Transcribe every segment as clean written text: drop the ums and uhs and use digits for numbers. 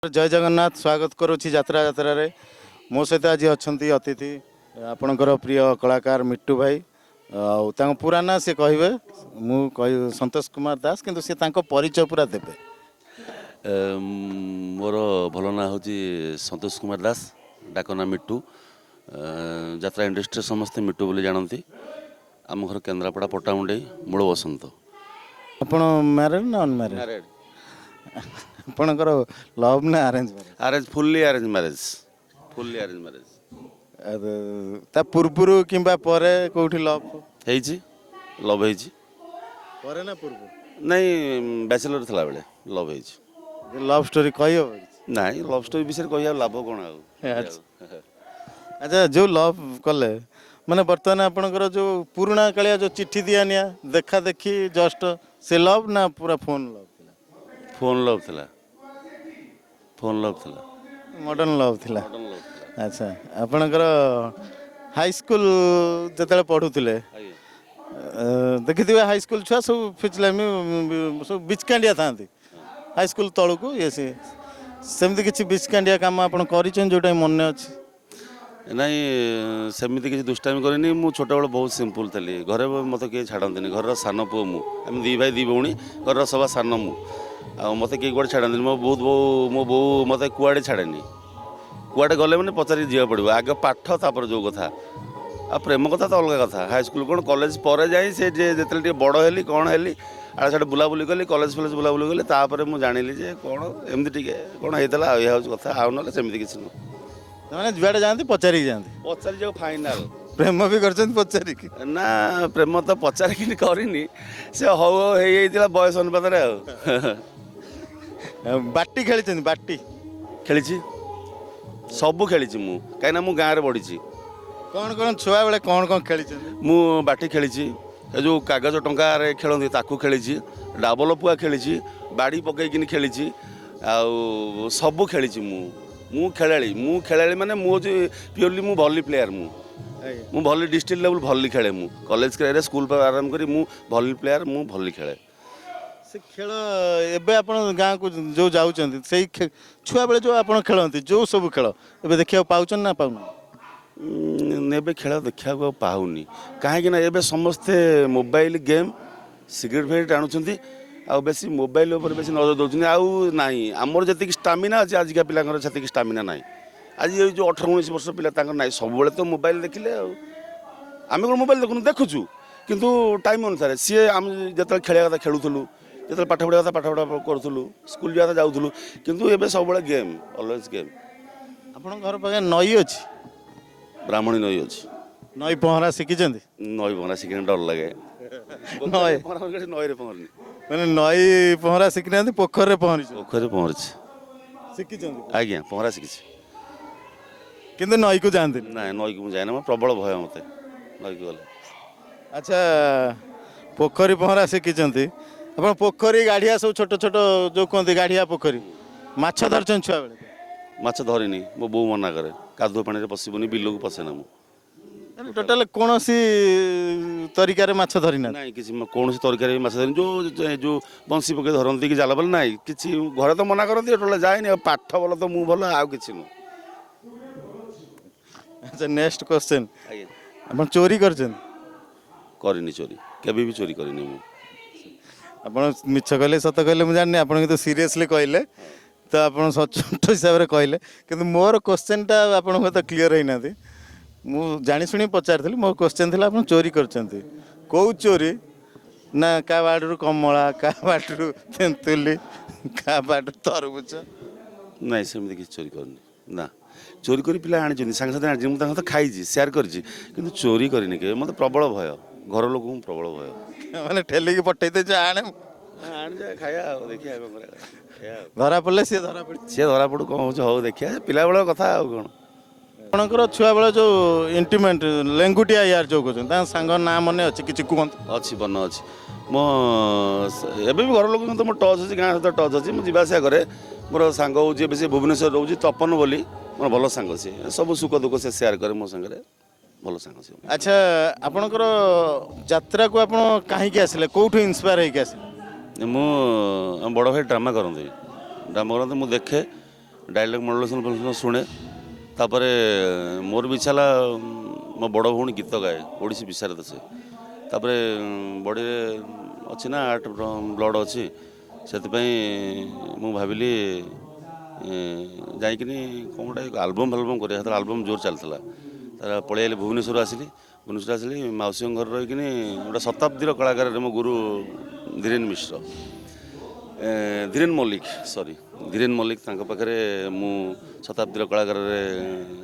ଜୟ ଜଗନ୍ନାଥ। ସ୍ୱାଗତ କରୁଛି ଯାତ୍ରା ଯାତ୍ରାରେ। ମୋ ସହିତ ଆଜି ଅଛନ୍ତି ଅତିଥି, ଆପଣଙ୍କର ପ୍ରିୟ କଳାକାର ମିଟୁ ଭାଇ। ଆଉ ତାଙ୍କ ପୁରା ନାଁ ସେ କହିବେ, ମୁଁ କହି ସନ୍ତୋଷ କୁମାର ଦାସ, କିନ୍ତୁ ସେ ତାଙ୍କ ପରିଚୟ ପୁରା ଦେବେ। ମୋର ଭଲ ନାଁ ହେଉଛି ସନ୍ତୋଷ କୁମାର ଦାସ, ଡାକ ନାଁ ମିଟୁ। ଯାତ୍ରା ଇଣ୍ଡଷ୍ଟ୍ରିରେ ସମସ୍ତେ ମିଟୁ ବୋଲି ଜାଣନ୍ତି। ଆମ ଘର କେନ୍ଦ୍ରାପଡ଼ା ପଟ୍ଟାମୁଣ୍ଡେଇ, ମୂଳ ବସନ୍ତ। ଆପଣ ମ୍ୟାରେଡ୍ ନା ଅନମ୍ୟାରେଡ୍? ମ୍ୟାରେଡ୍। ଆପଣଙ୍କର ଲଭ୍ ନା arrange marriage? Arrange, fully arrange marriage, fully arrange marriage. ତା ପୂର୍ବରୁ କିମ୍ବା ପରେ କେଉଁଠି ଲଭ୍? ହେଇଛି, ଲଭ୍ ହେଇଛି। ପରେ ନା ପୂର୍ବରୁ? ନାଇଁ, ବ୍ୟାଚଲର ଥିଲାବେଳେ ଲଭ୍ ହେଇଛି। ଲଭ୍ ଷ୍ଟୋରି କହିହେବ କିଛି? ନାଇଁ, ଲଭ୍ ଷ୍ଟୋରି ବିଷୟରେ କହିବାକୁ ଲାଭ କ'ଣ ଆଉ? ଆଚ୍ଛା, ଯେଉଁ ଲଭ୍ କଲେ, ମାନେ ବର୍ତ୍ତମାନ ଆପଣଙ୍କର ଯେଉଁ ପୁରୁଣା କାଳିଆ ଯେଉଁ ଚିଠି ଦିଆ ନିଆ, ଦେଖା ଦେଖି, ଜଷ୍ଟ ସେ ଲଭ୍ ନା ପୁରା ଫୋନ୍ ଲଭ୍ ଥିଲା? ଫୋନ୍ ଲଭ୍ ଥିଲା, ଫୋନ୍ ଲଭ୍ ଥିଲା। ମଡ଼ର୍ଣ୍ଣ ଲଭ୍ ଥିଲା। ମଡ଼ର୍ଣ୍ଣ ଲଭ୍ ଥିଲା। ଆଚ୍ଛା, ଆପଣଙ୍କର ହାଇସ୍କୁଲ ଯେତେବେଳେ ପଢ଼ୁଥିଲେ, ଦେଖିଥିବେ ହାଇସ୍କୁଲ ଛୁଆ ସବୁ ଫିଚଲାମି, ସବୁ ବିଚକାଣ୍ଡିଆ ଥାନ୍ତି ହାଇସ୍କୁଲ ତଳକୁ ଇଏ ସିଏ। ସେମିତି କିଛି ବିଚକାଣ୍ଡିଆ କାମ ଆପଣ କରିଛନ୍ତି ଯେଉଁଟା ମନେ ଅଛି? ନାଇଁ, ସେମିତି କିଛି ଦୁଷ୍ଟାମି କରିନି। ମୁଁ ଛୋଟବେଳେ ବହୁତ ସିମ୍ପଲ୍ ଥିଲି। ଘରେ ମୋତେ କେହି ଛାଡ଼ନ୍ତିନି। ଘରର ସାନ ପୁଅ ମୁଁ। ଆମେ ଦୁଇ ଭାଇ ଦୁଇ ଭଉଣୀ, ଘରର ସବା ସାନ ମୁଁ। ଆଉ ମୋତେ କେହି କୁଆଡ଼େ ଛାଡ଼ନ୍ତିନି। ମୋ ବହୁତ ବୋଉ, ମୋ ବୋଉ ମୋତେ କୁଆଡ଼େ ଛାଡ଼େନି। କୁଆଡ଼େ ଗଲେ ମାନେ ପଚାରିକି ଯିବାକୁ ପଡ଼ିବ। ଆଗ ପାଠ, ତାପରେ ଯେଉଁ କଥା। ଆଉ ପ୍ରେମ କଥା ତ ଅଲଗା କଥା। ହାଇସ୍କୁଲ କ'ଣ, କଲେଜ ପରେ ଯାଇ ସେ ଯେ ଯେତେବେଳେ ଟିକେ ବଡ଼ ହେଲି, କ'ଣ ହେଲି, ଆଡ଼େ ସିଆଡ଼େ ବୁଲାବୁଲି କଲି, କଲେଜ ଫଲେଜ ବୁଲାବୁଲି କଲି, ତାପରେ ମୁଁ ଜାଣିଲି ଯେ କ'ଣ ଏମିତି ଟିକେ କ'ଣ ହେଇଥିଲା। ଆଉ ଏହା ହେଉଛି କଥା, ଆଉ ନହେଲେ ସେମିତି କିଛି ନୁହଁ। ମାନେ ଯୁଆଡ଼େ ଯାଆନ୍ତି ପଚାରିକି ଯାଆନ୍ତି? ପଚାରି ଯାଉ, ଫାଇନାଲ୍। ପ୍ରେମ ବି କରିଛନ୍ତି ପଚାରିକି? ନା, ପ୍ରେମ ତ ପଚାରିକିନି କରିନି। ସେ ହଉ ହଉ ହେଇଯାଇଥିଲା ବୟସ ଅନୁପାତରେ ଆଉ। ଆଉ ବାଟି ଖେଳିଛନ୍ତି, ବାଟି? ଖେଳିଛି, ସବୁ ଖେଳିଛି ମୁଁ, କାହିଁକିନା ମୁଁ ଗାଁରେ ବଢ଼ିଛି। କ'ଣ କ'ଣ ଛୁଆବେଳେ କ'ଣ କ'ଣ ଖେଳିଛନ୍ତି? ମୁଁ ବାଟି ଖେଳିଛି, ଏ ଯେଉଁ କାଗଜ ଟଙ୍କାରେ ଖେଳନ୍ତି ତାକୁ ଖେଳିଛି, ଡାବଲ ପୁଆ ଖେଳିଛି, ବାଡ଼ି ପକେଇକିନି ଖେଳିଛି, ଆଉ ସବୁ ଖେଳିଛି ମୁଁ। ମୁଁ ଖେଳାଳି, ମୁଁ ଖେଳାଳି, ମାନେ ମୁଁ ହେଉଛି ପିଓରଲି ମୁଁ ଭଲି ପ୍ଲେୟାର। ମୁଁ ମୁଁ ଭଲି ଡିଷ୍ଟ୍ରିକ୍ଟ ଲେଭେଲ୍ ଭଲି ଖେଳେ। ମୁଁ କଲେଜ ଖେଳେ, ସ୍କୁଲ ଆରମ୍ଭ କରି ମୁଁ ଭଲି ପ୍ଲେୟାର, ମୁଁ ଭଲି ଖେଳେ। ସେ ଖେଳ ଏବେ ଆପଣ ଗାଁକୁ ଯେଉଁ ଯାଉଛନ୍ତି, ସେଇ ଛୁଆବେଳେ ଯେଉଁ ଆପଣ ଖେଳନ୍ତି, ଯେଉଁ ସବୁ ଖେଳ ଏବେ ଦେଖିବାକୁ ପାଉଛନ୍ତି ନା ପାଉନାହାନ୍ତି? ଏବେ ଖେଳ ଦେଖିବାକୁ ଆଉ ପାଉନି, କାହିଁକି ନା ଏବେ ସମସ୍ତେ ମୋବାଇଲ ଗେମ୍, ସିଗାରେଟ୍ ଫିଗାରେଟ୍ ଟାଣୁଛନ୍ତି ଆଉ ବେଶୀ ମୋବାଇଲ ଉପରେ ବେଶୀ ନଜର ଦେଉଛନ୍ତି। ଆଉ ନାହିଁ, ଆମର ଯେତିକି ଷ୍ଟାମିନା ଅଛି, ଆଜିକା ପିଲାଙ୍କର ସେତିକି ଷ୍ଟାମିନା ନାହିଁ। ଆଜି ଏଇ ଯେଉଁ 18-19 ବର୍ଷ ପିଲା, ତାଙ୍କର ନାହିଁ। ସବୁବେଳେ ତ ମୋବାଇଲ ଦେଖିଲେ। ଆଉ ଆମେ କ'ଣ ମୋବାଇଲ ଦେଖୁନୁ? ଦେଖୁଛୁ, କିନ୍ତୁ ଟାଇମ୍ ଅନୁସାରେ। ସିଏ ଆମେ ଯେତେବେଳେ ଖେଳିବା କଥା ଖେଳୁଥିଲୁ, ଯେତେବେଳେ ପାଠ ପଢ଼ିବା କଥା ପାଠ ପଢ଼ା କରୁଥିଲୁ, ସ୍କୁଲ ଯିବା କଥା ଯାଉଥିଲୁ। କିନ୍ତୁ ଏବେ ସବୁବେଳେ ଗେମ୍, ଅଲୱେଜ୍ ଗେମ୍। ଆପଣଙ୍କ ଘର ପାଖରେ ନଈ ଅଛି? ବ୍ରାହ୍ମଣୀ ନଈ ଅଛି। ନଈ ପହଁରା ଶିଖିଛନ୍ତି? ନଈ ପହଁରା ଶିଖିନି, ଡର ଲାଗେ। ନଈ ପହଁରା ନଈରେ ପହଁରିନି। ମାନେ ନଈ ପହଁରା ଶିଖିନାହାନ୍ତି, ପୋଖରୀରେ ପହଁରିଛନ୍ତି? ପୋଖରୀରେ ପହଁରିଛି। ଶିଖିଛନ୍ତି? ଆଜ୍ଞା, ପହଁରା ଶିଖିଛି। କିନ୍ତୁ ନଈକୁ ଯାଆନ୍ତିନି? ନାଇଁ, ନଈକୁ ମୁଁ ଯାଏନା। ମୋର ପ୍ରବଳ ଭୟ ମୋତେ ନଈକୁ ଗଲେ। ଆଚ୍ଛା, ପୋଖରୀ ପହଁରା ଶିଖିଛନ୍ତି ଆପଣ। ପୋଖରୀ, ଗାଡ଼ିଆ ସବୁ ଛୋଟ ଛୋଟ ଯେଉଁ କୁହନ୍ତି ଗାଡ଼ିଆ ପୋଖରୀ, ମାଛ ଧରିଛନ୍ତି ଛୁଆବେଳେ? ମାଛ ଧରିନି। ମୋ ବୋଉ ମନା କରେ, କାଦୁଅ ପାଣିରେ ପଶିବୁନି, ବିଲକୁ ପଶେନା ମୁଁ। ଟୋଟାଲ କୌଣସି ତରିକାରେ ମାଛ ଧରିନାହାନ୍ତି? ନାଇଁ, କିଛି କୌଣସି ତରକାରୀ ବି ମାଛ ଧରିନି। ଯେଉଁ ଯେଉଁ ବଂଶୀ ପକେଇ ଧରନ୍ତି କି ଜାଲ, ଭଲ ନାଇଁ କିଛି। ଘରେ ତ ମନା କରନ୍ତି, ଟୋଟାଲ ଯାଏନି। ଆଉ ପାଠ ଭଲ ତ ମୁଁ ଭଲ, ଆଉ କିଛି ନୁହଁ। ଆଚ୍ଛା, ନେକ୍ସଟ କ୍ୱେଶ୍ଚନ୍। ଆଜ୍ଞା। ଆପଣ ଚୋରି କରିଛନ୍ତି? କରିନି ଚୋରି, କେବେ ବି ଚୋରି କରିନି ମୁଁ। ଆପଣ ମିଛ କହିଲେ ସତ କହିଲେ ମୁଁ ଜାଣିନି, ଆପଣ କିନ୍ତୁ ସିରିୟସଲି କହିଲେ ତ ଆପଣ ସଚ୍ଚୋଟ ହିସାବରେ କହିଲେ। କିନ୍ତୁ ମୋର କ୍ୱେଶ୍ଚନ୍ଟା ଆପଣ ହୁଏତ କ୍ଲିଅର୍ ହେଇନାହାନ୍ତି। ମୁଁ ଜାଣିଶୁଣି ପଚାରିଥିଲି। ମୋ କ୍ୱେଶ୍ଚନ୍ ଥିଲା, ଆପଣ ଚୋରି କରିଛନ୍ତି, କେଉଁ ଚୋରି ନା କାହା ବାଡ଼ିରୁ କମଳା, କାହା ବାଡ଼ିରୁ ତେନ୍ତୁଲି, କାହା ବାଡ଼ିରୁ ତରଭୁଜ? ନାଇଁ, ସେମିତି କିଛି ଚୋରି କରିନି। ନା, ଚୋରି କରି ପିଲା ଆଣିଛନ୍ତି, ସାଙ୍ଗସାଥି ଆଣିଛନ୍ତି, ମୁଁ ତାଙ୍କ ସହିତ ଖାଇଛି, ସେୟାର କରିଛି, କିନ୍ତୁ ଚୋରି କରିନି କେବେ। ମୋତେ ପ୍ରବଳ ଭୟ, ଘର ଲୋକଙ୍କୁ ପ୍ରବଳ ଭୟ। ମାନେ ଠେଲିକି ପଠେଇ ଦେଇଛ, ଆଣେ। ଆଣି ଯା ଖାଇବା, ଆଉ ଦେଖିବା କଣ କରିବା, ଖାଇବା ଆଉ। ଧରା ପଡ଼ିଲେ ସିଏ ଧରା ପଡ଼ି ସିଏ ଧରା ପଡ଼ୁ, କ'ଣ ହେଉଛି ହଉ, ଦେଖିବା। ସେ ପିଲାବେଳ କଥା, ଆଉ କ'ଣ? ଆପଣଙ୍କର ଛୁଆବେଳ ଯେଉଁ ଇଣ୍ଟିମେଟ୍ ଲେଙ୍ଗୁଟିଆ ୟାର ଯେଉଁ କହୁଛନ୍ତି, ତାଙ୍କ ସାଙ୍ଗ ନାଁ ମନେ ଅଛି? କିଛି କୁହନ୍ତୁ। ଅଛି, ମନେ ଅଛି। ମୋ ଏବେ ବି ଘର ଲୋକଙ୍କ ସହିତ ମୋ ଟଚ୍ ଅଛି, ଗାଁ ସହିତ ଟଚ୍ ଅଛି। ମୁଁ ଯିବା ଆସିବା କରେ। ମୋର ସାଙ୍ଗ ହେଉଛି, ଏବେ ସେ ଭୁବନେଶ୍ୱର ରହୁଛି, ତପନ ବୋଲି, ମୋର ଭଲ ସାଙ୍ଗ ସିଏ। ସବୁ ସୁଖ ଦୁଃଖ ସେ ସେୟାର କରେ ମୋ ସାଙ୍ଗରେ, ଭଲ ସାଙ୍ଗ ସିଏ। ଆଚ୍ଛା, ଆପଣଙ୍କର ଯାତ୍ରାକୁ ଆପଣ କାହିଁକି ଆସିଲେ? କେଉଁଠୁ ଇନ୍ସପାୟାର ହେଇକି ଆସିଲେ? ମୁଁ, ଆମ ବଡ଼ ଭାଇ ଡ୍ରାମା କରନ୍ତି, ଡ୍ରାମା କରନ୍ତି, ମୁଁ ଦେଖେ। ଡାଇଲଗ୍ ମଡୁଲେସନ୍ ଫଡୁଲେସନ୍ ଶୁଣେ। ତାପରେ ମୋର ବି ଇଚ୍ଛା ହେଲା, ମୋ ବଡ଼ ଭଉଣୀ ଗୀତ ଗାଏ, ଓଡ଼ିଶୀ ବିଶାରଦ ସେ। ତାପରେ ବଡ଼ିରେ ଅଛି ନା ଆର୍ଟ ବ୍ଲଡ଼ ଅଛି, ସେଥିପାଇଁ ମୁଁ ଭାବିଲି ଯାଇକିନି କ'ଣ ଗୋଟେ ଆଲବମ୍ ଫାଲବମ୍ କରିବା। ସେତେବେଳେ ଆଲବମ୍ ଜୋର ଚାଲିଥିଲା। ତାପରେ ପଳେଇ ଆଇଲି, ଭୁବନେଶ୍ୱର ଆସିଲି। ଭୁବନେଶ୍ୱର ଆସିଲି, ମାଉସୀଙ୍କ ଘରେ ରହିକିନି ଗୋଟେ ଶତାବ୍ଦୀର କଳାକାରରେ ମୋ ଗୁରୁ ଧୀରେନ ମିଶ୍ର, ଧୀରେନ ମଲ୍ଲିକ, ସରି, ଧୀରେନ ମଲ୍ଲିକ, ତାଙ୍କ ପାଖରେ ମୁଁ ଶତାବ୍ଦୀର କଳାକାରରେ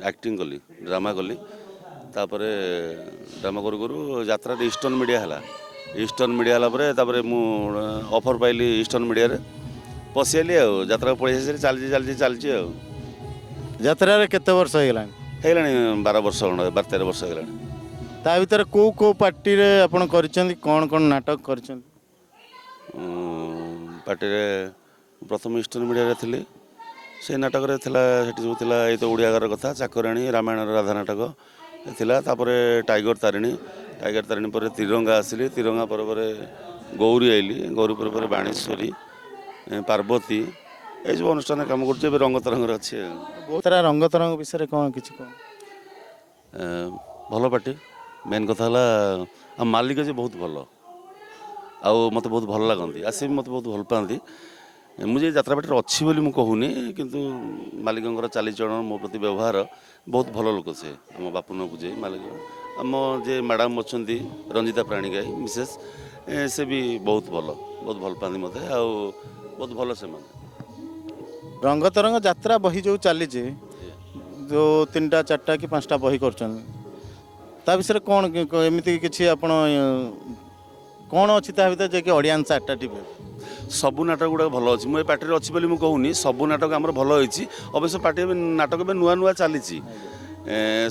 ଆକ୍ଟିଂ କଲି, ଡ୍ରାମା କଲି। ତାପରେ ଡ୍ରାମା କରୁ କରୁ ଯାତ୍ରାରେ ଇଷ୍ଟର୍ଣ୍ଣ ମିଡ଼ିଆ ହେଲା। ଇଷ୍ଟର୍ଣ୍ଣ ମିଡ଼ିଆ ହେଲା ପରେ ତାପରେ ମୁଁ ଅଫର୍ ପାଇଲି, ଇଷ୍ଟର୍ଣ୍ଣ ମିଡ଼ିଆରେ ପଶିଗଲି ଆଉ ଯାତ୍ରାକୁ ପଳେଇ ଆସିଲି। ଚାଲିଛି, ଚାଲିଛି, ଚାଲିଛି ଆଉ। ଯାତ୍ରାରେ କେତେ ବର୍ଷ ହେଇଗଲାଣି? ହେଇଗଲାଣି 12 ବର୍ଷ ଖଣ୍ଡେ, 12-13 ବର୍ଷ ହେଇଗଲାଣି। ତା ଭିତରେ କୋଉ କୋଉ ପାର୍ଟିରେ ଆପଣ କରିଛନ୍ତି, କ'ଣ କ'ଣ ନାଟକ କରିଛନ୍ତି? ପାର୍ଟିରେ ପ୍ରଥମେ ଇଷ୍ଟର୍ଣ୍ଣ ମିଡ଼ିଆରେ ଥିଲି। ସେ ନାଟକରେ ଥିଲା, ସେଠି ସବୁ ଥିଲା, ଏଇ ତ ଓଡ଼ିଆ ଘର କଥା, ଚାକରାଣୀ, ରାମାୟଣର ରାଧା ନାଟକ ଥିଲା। ତାପରେ ଟାଇଗର ତାରିଣୀ, ଟାଇଗର ତାରିଣୀ ପରେ ତିରଙ୍ଗା ଆସିଲି। ତିରଙ୍ଗା ପରେ ପରେ ଗୌରୀ ଆଇଲି। ଗୌରୀ ପରେ ପରେ ବାଣେଶ୍ୱରୀ, ପାର୍ବତୀ, ଏଇସବୁ ଅନୁଷ୍ଠାନରେ କାମ କରୁଛି। ଏବେ ରଙ୍ଗ ତରଙ୍ଗରେ ଅଛି ଆଉ। ବହୁତ ସାରା ରଙ୍ଗ ତରଙ୍ଗ ବିଷୟରେ କ'ଣ କିଛି କ'ଣ? ଭଲ ପାର୍ଟି। ମେନ୍ କଥା ହେଲା ଆମ ମାଲିକ ଯେ ବହୁତ ଭଲ ଆଉ ମୋତେ ବହୁତ ଭଲ ଲାଗନ୍ତି, ଆସି ବି ମୋତେ ବହୁତ ଭଲ ପାଆନ୍ତି। ମୁଁ ଯେ ଯାତ୍ରା ପାର୍ଟିରେ ଅଛି ବୋଲି ମୁଁ କହୁନି, କିନ୍ତୁ ମାଲିକଙ୍କର ଚାଲିଚଳନ, ମୋ ପ୍ରତି ବ୍ୟବହାର ବହୁତ ଭଲ ଲୋକ ସେ। ଆମ ବାପୁନ ପୂଜେ ମାଲିକ, ଆମ ଯେ ମ୍ୟାଡ଼ାମ୍ ଅଛନ୍ତି ରଞ୍ଜିତା ପ୍ରାଣୀଗାଇ ମିସେସ୍, ସେ ବି ବହୁତ ଭଲ, ବହୁତ ଭଲ ପାଆନ୍ତି ମୋତେ ଆଉ ବହୁତ ଭଲ ସେମାନେ। ରଙ୍ଗ ତରଙ୍ଗ ଯାତ୍ରା ବହି ଯେଉଁ ଚାଲିଛି, ଯେଉଁ ତିନିଟା ଚାରିଟା କି ପାଞ୍ଚଟା ବହି କରୁଛନ୍ତି, ତା ବିଷୟରେ କ'ଣ ଏମିତି କିଛି ଆପଣ କ'ଣ ଅଛି ତା ଭିତରେ ଯେ କି ଅଡ଼ିଏନ୍ସ ଆଟ୍ରାକ୍ଟିଭ୍? ସବୁ ନାଟକ ଗୁଡ଼ାକ ଭଲ ଅଛି। ମୁଁ ଏ ପାର୍ଟିରେ ଅଛି ବୋଲି ମୁଁ କହୁନି, ସବୁ ନାଟକ ଆମର ଭଲ ହେଇଛି। ଅବଶ୍ୟ ପାର୍ଟି ଏବେ ନାଟକ ଏବେ ନୂଆ ନୂଆ ଚାଲିଛି।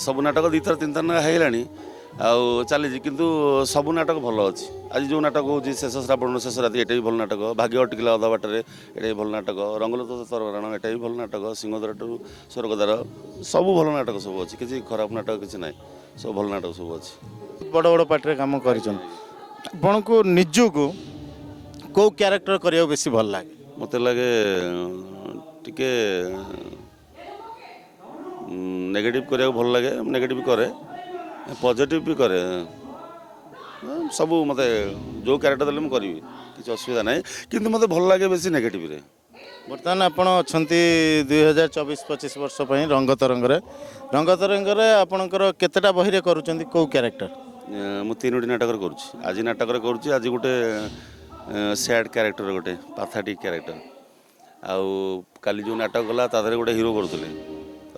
ସବୁ ନାଟକ ଦୁଇଥର ତିନିଥର ଲେଖା ହେଇଗଲାଣି ଆଉ ଚାଲିଛି, କିନ୍ତୁ ସବୁ ନାଟକ ଭଲ ଅଛି। ଆଜି ଯେଉଁ ନାଟକ ହେଉଛି ଶେଷ ଶ୍ରାବଣ ଶେଷ ରାତି, ଏଇଟା ବି ଭଲ ନାଟକ। ଭାଗ୍ୟ ଅଟକିଲା ଅଧା ବାଟରେ, ଏଇଟା ବି ଭଲ ନାଟକ। ରଙ୍ଗଲତା ତରରାଣ, ଏଇଟା ବି ଭଲ ନାଟକ। ସିଂହଦ୍ୱାରଠାରୁ ସ୍ୱର୍ଗଦ୍ୱାର, ସବୁ ଭଲ ନାଟକ ସବୁ ଅଛି। କିଛି ଖରାପ ନାଟକ କିଛି ନାହିଁ, ସବୁ ଭଲ ନାଟକ ସବୁ ଅଛି। ବଡ଼ ବଡ଼ ପାର୍ଟିରେ କାମ କରିଛନ୍ତି, ଆପଣଙ୍କୁ ନିଜକୁ କେଉଁ କ୍ୟାରେକ୍ଟର କରିବାକୁ ବେଶୀ ଭଲ ଲାଗେ? ମୋତେ ଲାଗେ ଟିକେ ନେଗେଟିଭ୍ କରିବାକୁ ଭଲ ଲାଗେ। ନେଗେଟିଭ୍ କରେ, ପଜିଟିଭ୍ ବି କରେ। ସବୁ ମୋତେ ଯେଉଁ କ୍ୟାରେକ୍ଟର ଦେଲେ ମୁଁ କରିବି, କିଛି ଅସୁବିଧା ନାହିଁ। କିନ୍ତୁ ମୋତେ ଭଲ ଲାଗେ ବେଶୀ ନେଗେଟିଭ୍ରେ। ବର୍ତ୍ତମାନ ଆପଣ ଅଛନ୍ତି 2024-25 ବର୍ଷ ପାଇଁ ରଙ୍ଗ ତରଙ୍ଗରେ। ରଙ୍ଗ ତରଙ୍ଗରେ ଆପଣଙ୍କର କେତେଟା ବହିରେ କରୁଛନ୍ତି, କେଉଁ କ୍ୟାରେକ୍ଟର? ମୁଁ ତିନୋଟି ନାଟକରେ କରୁଛି। ଆଜି ନାଟକରେ କରୁଛି, ଆଜି ଗୋଟେ ସ୍ୟାଡ୍ କ୍ୟାରେକ୍ଟର, ଗୋଟେ ପାଥାଟିକ୍ କ୍ୟାରେକ୍ଟର। ଆଉ କାଲି ଯେଉଁ ନାଟକ ଗଲା, ତା ଦେହରେ ଗୋଟେ ହିରୋ କରୁଥିଲେ,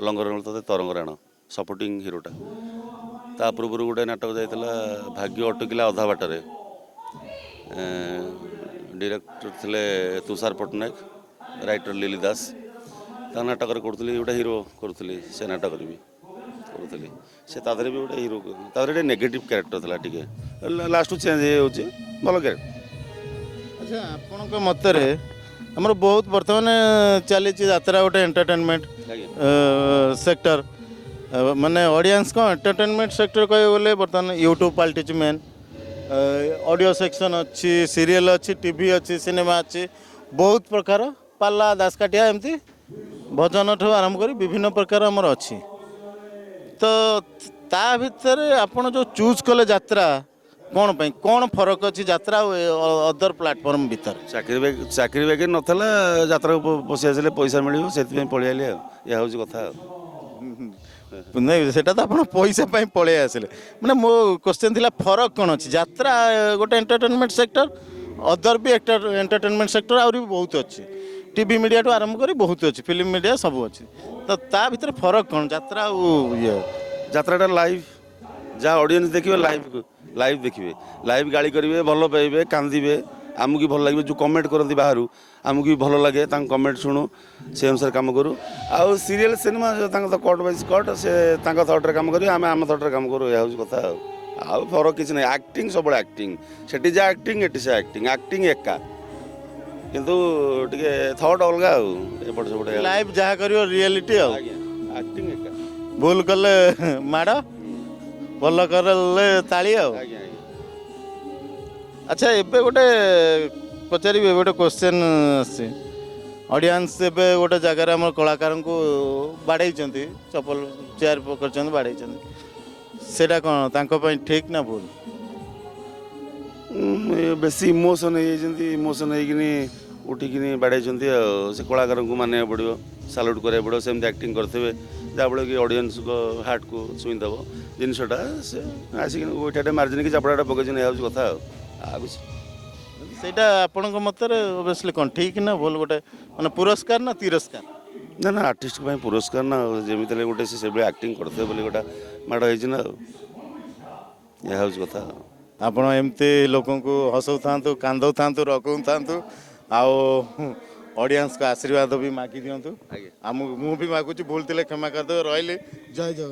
ଲଙ୍ଗର ତତେ ତରଙ୍ଗରାଣ, ସପୋର୍ଟିଂ ହିରୋଟା। ତା ପୂର୍ବରୁ ଗୋଟେ ନାଟକ ଯାଇଥିଲା ଭାଗ୍ୟ ଅଟକିଲା ଅଧା ବାଟରେ, ଡିରେକ୍ଟର ଥିଲେ ତୁଷାର ପଟ୍ଟନାୟକ, ରାଇଟର ଲିଲି ଦାସ। ତା ନାଟକରେ କରୁଥିଲି, ଗୋଟେ ହିରୋ କରୁଥିଲି। ସେ ନାଟକରେ ବି କରୁଥିଲି, ସେ ତା ଦେହରେ ବି ଗୋଟେ ହିରୋ, ତା ଦେହରେ ଟିକେ ନେଗେଟିଭ୍ କ୍ୟାରେକ୍ଟର ଥିଲା ଟିକେ, ଲାଷ୍ଟକୁ ଚେଞ୍ଜ ହେଇଯାଉଛି। ଭଲ କ୍ୟାରେକ୍ଟର। ଆଚ୍ଛା, ଆପଣଙ୍କ ମତରେ ଆମର ବହୁତ ବର୍ତ୍ତମାନ ଚାଲିଛି ଯାତ୍ରା ଗୋଟେ ଏଣ୍ଟରଟେନମେଣ୍ଟ ସେକ୍ଟର, ମାନେ ଅଡ଼ିଏନ୍ସ କ'ଣ ଏଣ୍ଟରଟେନମେଣ୍ଟ ସେକ୍ଟର କହିବାକୁ ଗଲେ ବର୍ତ୍ତମାନ ୟୁଟ୍ୟୁବ୍ ପାଲଟିଛି ମେନ୍। ଅଡ଼ିଓ ସେକ୍ସନ୍ ଅଛି, ସିରିଏଲ୍ ଅଛି, ଟିଭି ଅଛି, ସିନେମା ଅଛି, ବହୁତ ପ୍ରକାର ପାଲା, ଦାସକାଠିଆ, ଏମିତି ଭଜନଠୁ ଆରମ୍ଭ କରି ବିଭିନ୍ନ ପ୍ରକାର ଆମର ଅଛି। ତ ତା ଭିତରେ ଆପଣ ଯେଉଁ ଚୁଜ୍ କଲେ ଯାତ୍ରା, କ'ଣ ପାଇଁ? କ'ଣ ଫରକ ଅଛି ଯାତ୍ରା ଆଉ ଅଦର ପ୍ଲାଟଫର୍ମ ଭିତରେ? ଚାକିରି ବାକିରି ନଥିଲା, ଯାତ୍ରାକୁ ପଶି ଆସିଲେ ପଇସା ମିଳିବ, ସେଥିପାଇଁ ପଳେଇ ଆଇଲି ଆଉ ଏହା ହେଉଛି କଥା ଆଉ। ନାଇଁ, ସେଟା ତ ଆପଣ ପଇସା ପାଇଁ ପଳେଇ ଆସିଲେ। ମାନେ ମୋ କ୍ୱେଶ୍ଚନ୍ ଥିଲା ଫରକ କ'ଣ ଅଛି? ଯାତ୍ରା ଗୋଟେ ଏଣ୍ଟରଟେନମେଣ୍ଟ ସେକ୍ଟର, ଅଦର ବି ଏଣ୍ଟରଟେନମେଣ୍ଟ ସେକ୍ଟର ଆହୁରି ବି ବହୁତ ଅଛି, ଟିଭି ମିଡ଼ିଆଠୁ ଆରମ୍ଭ କରି ବହୁତ ଅଛି, ଫିଲ୍ମ ମିଡ଼ିଆ ସବୁ ଅଛି। ତ ତା ଭିତରେ ଫରକ କ'ଣ ଯାତ୍ରା ଆଉ ଇଏ? ଯାତ୍ରାଟା ଲାଇଭ୍। ଯାହା ଅଡ଼ିଏନ୍ସ ଦେଖିବେ, ଲାଇଭ୍ ଲାଇଭ୍ ଦେଖିବେ, ଲାଇଭ୍ ଗାଳି କରିବେ, ଭଲ ପାଇବେ, କାନ୍ଦିବେ, ଆମକୁ ବି ଭଲ ଲାଗିବ। ଯେଉଁ କମେଣ୍ଟ କରନ୍ତି ବାହାରୁ, ଆମକୁ ବି ଭଲ ଲାଗେ। ତାଙ୍କ କମେଣ୍ଟ ଶୁଣୁ, ସେ ଅନୁସାରେ କାମ କରୁ। ଆଉ ସିରିଏଲ୍ ସିନେମା ତାଙ୍କ ତ କଟ୍ ବାଇଜ୍ କଟ୍, ସେ ତାଙ୍କ ଥଟ୍ରେ କାମ କରିବେ, ଆମେ ଆମ ଥଟ୍ରେ କାମ କରୁ। ଏହା ହେଉଛି କଥା ଆଉ ଆଉ ଫରକ କିଛି ନାହିଁ। ଆକ୍ଟିଂ ସବୁବେଳେ ଆକ୍ଟିଂ, ସେଠି ଯାହା ଆକ୍ଟିଂ ଏଠି ସେ ଆକ୍ଟିଂ, ଆକ୍ଟିଂ ଏକା, କିନ୍ତୁ ଟିକେ ଥଟ୍ ଅଲଗା ଆଉ ଏପଟ ସେପଟ ହେଇଗଲା। ଲାଇଭ୍ ଯାହା କରିବ ରିଏଲିଟି ଆଉ। ଆଜ୍ଞା, ଆକ୍ଟିଂ ଏକା। ଭୁଲ କଲେ ମାଡ଼, ଭଲ କଲେ ତାଳି ଆଉ। ଆଜ୍ଞା। ଆଚ୍ଛା, ଏବେ ଗୋଟେ ପଚାରିବି, ଏବେ ଗୋଟେ କ୍ୱେଶ୍ଚନ୍ ଆସିଛି। ଅଡ଼ିଏନ୍ସ ଏବେ ଗୋଟେ ଜାଗାରେ ଆମର କଳାକାରଙ୍କୁ ବାଡ଼େଇଛନ୍ତି, ଚପଲ ଚେୟାର ପକାଇଛନ୍ତି, ବାଡ଼େଇଛନ୍ତି, ସେଇଟା କ'ଣ ତାଙ୍କ ପାଇଁ ଠିକ୍ ନା ଭୁଲ? ଏ ବେଶୀ ଇମୋସନ୍ ହେଇଯାଇଛନ୍ତି, ଇମୋସନ୍ ହେଇକିନି ଉଠିକିନି ବାଡ଼େଇଛନ୍ତି। ଆଉ ସେ କଳାକାରଙ୍କୁ ମାନିବାକୁ ପଡ଼ିବ, ସାଲ୍ୟୁଟ୍ କରିବାକୁ ପଡ଼ିବ। ସେମିତି ଆକ୍ଟିଂ କରିଥିବେ ଯାହାଫଳରେ କି ଅଡ଼ିଏନ୍ସଙ୍କ ହାର୍ଟକୁ ଛୁଇଁଦେବ ଜିନିଷଟା। ସେ ଆସିକିନି ଗୋଇଠାଟେ ମାରିଛନ୍ତି କି ଚାପଡ଼ାଟା ପକେଇଛନ୍ତି, ଏହା ହେଉଛି କଥା ଆଉ ଆଉ କିଛି। ସେଇଟା ଆପଣଙ୍କ ମତରେ ଅବଭିୟସଲି କ'ଣ ଠିକ୍ ନା ଭୁଲ, ଗୋଟେ ମାନେ ପୁରସ୍କାର ନା ତିରସ୍କାର? ନା ନା, ଆର୍ଟିଷ୍ଟଙ୍କ ପାଇଁ ପୁରସ୍କାର ନା ଆଉ। ଯେମିତି ହେଲେ ଗୋଟେ ସେ ସେଭଳି ଆକ୍ଟିଂ କରିଥିବେ ବୋଲି ଗୋଟେ ମାଡ଼ ହେଇଛି ନା ଆଉ। ଏହା ହେଉଛି କଥା ଆଉ। ଆପଣ ଏମିତି ଲୋକଙ୍କୁ ହସଉଥାନ୍ତୁ, କାନ୍ଦଉଥାନ୍ତୁ, ରଗଉଥାନ୍ତୁ ଆଉ ଅଡ଼ିଏନ୍ସଙ୍କ ଆଶୀର୍ବାଦ ବି ମାଗି ଦିଅନ୍ତୁ। ଆଜ୍ଞା। ଆମକୁ ମୁଁ ବି ମାଗୁଛି, ଭୁଲ ଥିଲେ କ୍ଷମା କରିଦେବେ। ରହିଲି, ଜୟ ଜଗନ୍ନାଥ।